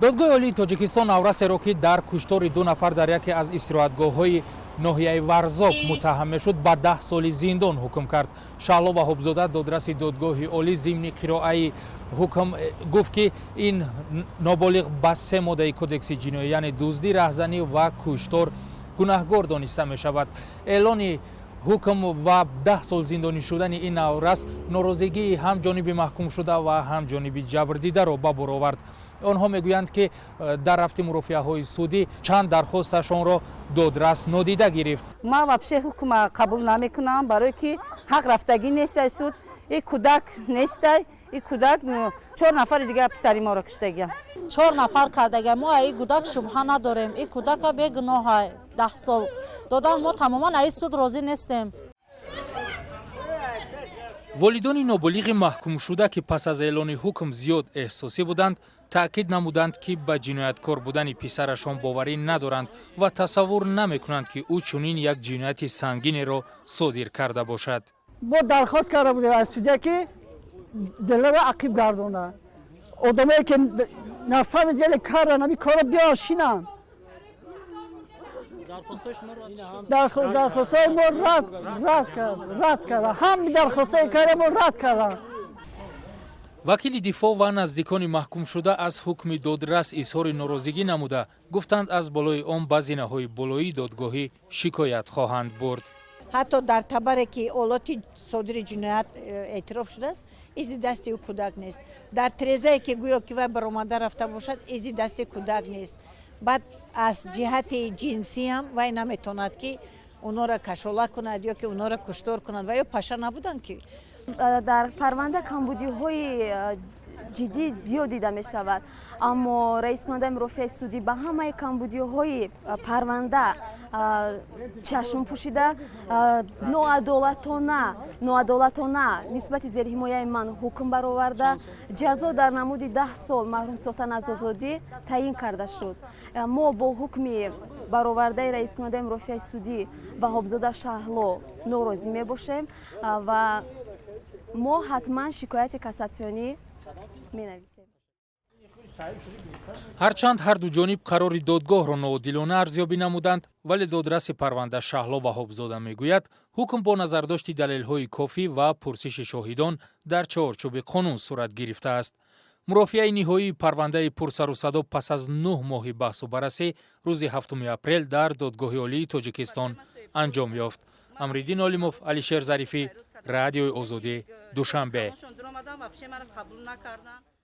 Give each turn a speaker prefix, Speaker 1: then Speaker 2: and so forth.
Speaker 1: Додгоҳи Олии Тоҷикистон наврасеро, ки дар куштори ду нафар дар яке аз истироҳатгоҳҳои ноҳияи Варзоб муттаҳам мешуд, ба 10 соли зиндон ҳукм кард. Шаҳло Ваҳобзода, додраси Додгоҳи Олӣ, зимни қироаи ҳукм гуфт, ки ин ноболиғ ба се моддаи Кодекси ҷиноӣ, яъне дуздӣ, раҳзанӣ ва куштор гунаҳгор дониста мешавад. Эълони ҳукм ва 10 сол зиндонӣ шудани ин наврас норозигии ҳам ҷониби маҳкумшуда ва ҳам ҷониби ҷабрдидаро ба бор овард. Онҳо мегӯянд, ки дар рафти мурофиаҳои судӣ чанд дархосташонро додрас нодида гирифт.
Speaker 2: Ман вообще ҳукма қабул намекунам, барое ки ҳақ рафтагӣ нестай суд. И кӯдак нестай, и кӯдак чор нафари дигар писари моро киштагиям.
Speaker 3: Чор нафар кардага. Мо аи кӯдак шубҳа надорем, и кӯдака бегуноҳа. 10 сол додан, мо тамоман аи суд розӣ нестем.
Speaker 1: Волидони ноболиғи маҳкумшуда, ки пас аз эълони ҳукм зиёд эҳсосӣ буданд, таъкид намуданд, ки ба ҷинояткор будани писарашон боварӣ надоранд ва тасаввур намекунанд, ки ӯ чунин як ҷинояти сангинеро содир карда бошад.
Speaker 4: Мо дархост карда будем аз судя, ки деларо ақиб гардона. Одамое ки на самом деле кардан ами корро, биён шинанд. Дархостҳои мо рад кард, ҳами дархостҳои кара мо рад карданд.
Speaker 1: Вакили дифоъ ва наздикони маҳкумшуда аз ҳукми додрас изҳори норозигӣ намуда, гуфтанд, аз болои он ба зинаҳои болоии додгоҳӣ шикоят хоҳанд бурд.
Speaker 5: Ҳатто дар табаре, ки олоти содири ҷиноят эътироф шудааст, изи дасти ӯ кӯдак нест. Дар тирезае, ки гӯё ки вай баромада рафта бошад, изи дасти кӯдак нест. Баъд аз ҷиҳати ҷинсиам вай наметавонад, ки онҳоро кашола кунад ё ки онҳоро куштор кунад, ва ё паша набуданд ки.
Speaker 6: Дар парванда камбудиҳои ҷиддӣ зиёд дида мешавад, аммо раискунандаи мурофиаи судӣ ба ҳамаи камбудиҳои парванда чашм пӯшида, ноадолатона нисбати зерҳимояи ман ҳукм бароварда, ҷазо дар намуди 10 сол маҳрум сохтан аз озодӣ таъин карда шуд. Мо бо ҳукми баровардаи раискунандаи мурофиаи судӣ Ваҳобзода Шаҳло норозӣ мебошем ва мо ҳатман шикояти кассатсионӣ менависем.
Speaker 1: Ҳарчанд ҳарду ҷониб қарори додгоҳро ноодилона арзёбӣ намуданд, вале додраси парванда Шаҳло Ваҳобзода мегӯяд, ҳукм бо назардошти далелҳои кофӣ ва пурсиши шоҳидон дар чорчӯби қонун сурат гирифтааст. Мурофиаи ниҳоии парвандаи пурсарусадо пас аз 9 моҳи баҳсу баррасӣ рӯзи 7 апрел дар Додгоҳи Олии Тоҷикистон анҷом ёфт. Амриддин Олимов, Алишер Зарифӣ, Радиои Озодӣ, Душанбе.